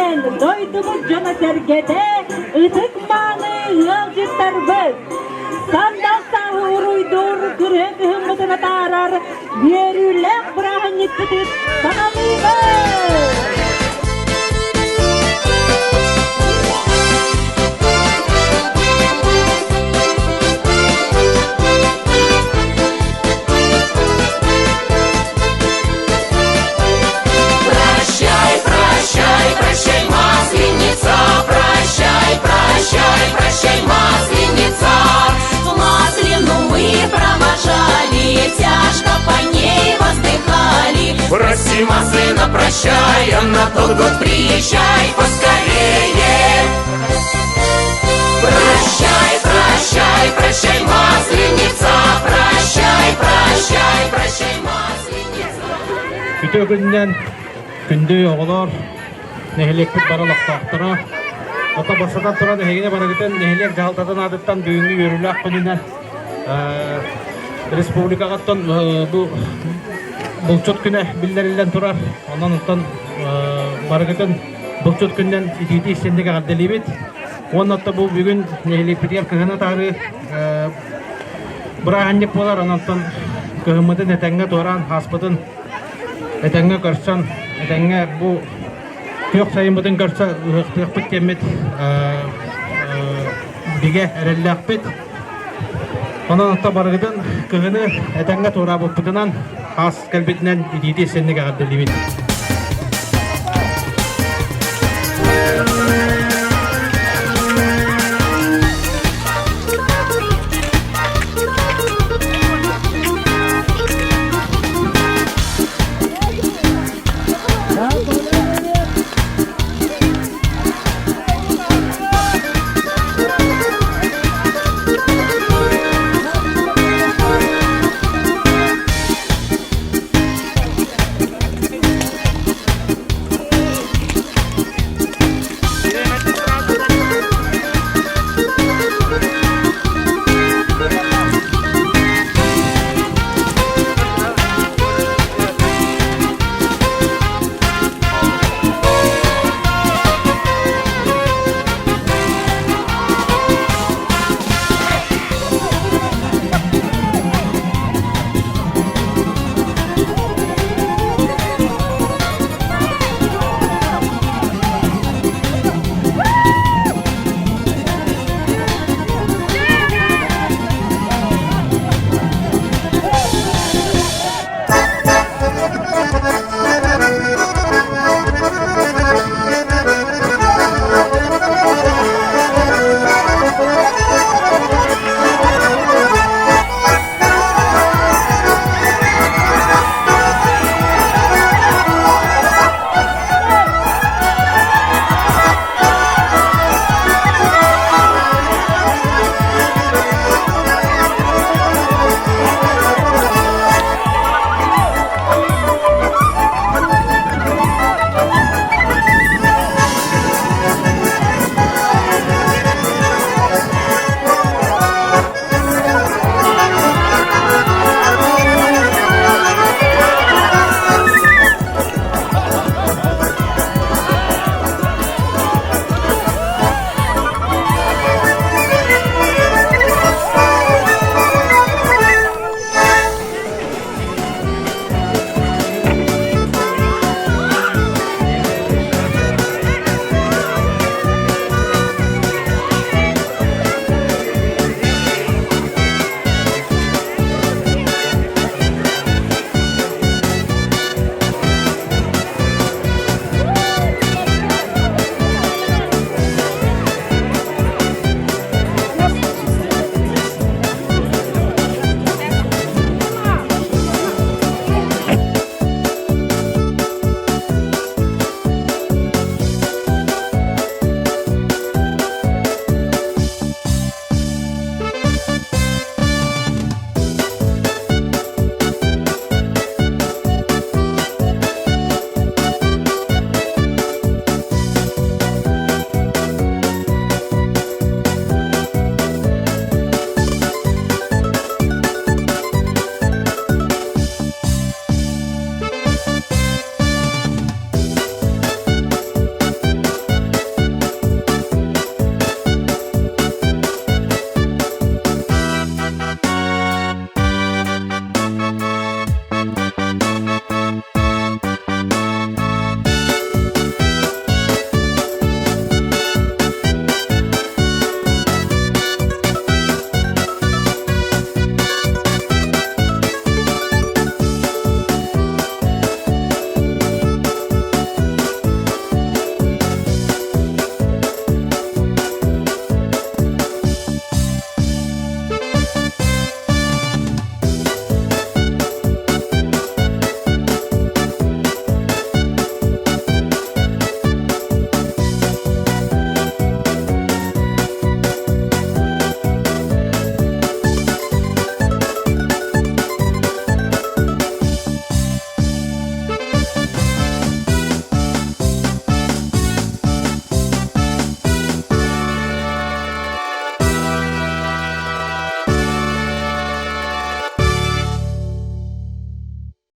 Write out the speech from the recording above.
күнүнэн дойдубут дьоно-сэргэтэ, ытык-мааны ыалдьыттарбыт! Сандал сааһы уруйдуур кырыа кыһыммытын атаарар үөрүүлээх бырааһынньыкпытын саҕалыыбыт! Прощай, прощай, прощай, масленица, прощай, прощай, прощай, масленица. В Маслину мы провожали, тяжко по ней воздыхали. Проси, Маслина, прощай, а на тот год приезжай поскорее. Прощай, прощай, прощай, масленица, прощай, прощай, прощай, масленица. Үтүө күнүнэн күндү оҕолор, нэһилиэкпит бары олохтоохторо. Ото бастатан туран эһигини барыгытын нэһилиэк дьаһалтатын аатыттан бүгүҥҥү үөрүүлээх күнүнэн республикаҕыттан бу булчут күнэ биллэриллэн турар. Онон оттон барыгытын булчут күнүнэн итиитии истинник эҕэрдэлиибит. Уонна оттон бу бүгүн нэһилиэкпитигэр кыһыны таһарыы бырааһынньык буолар. Онон кыһыммытын этэҥҥэ туораан, ааспытын этэҥҥэ көрсөн, этэҥҥэ бу күөх сайыммытын көрсө ыһыахтыахпыт диэммит бигэ эрэллээхпит. Онон оттон барыгытын кыһыны этэҥҥэ туораабыппытынан, хаас кэлбитинэн итиитии сэнник эҕэрдэлиибит.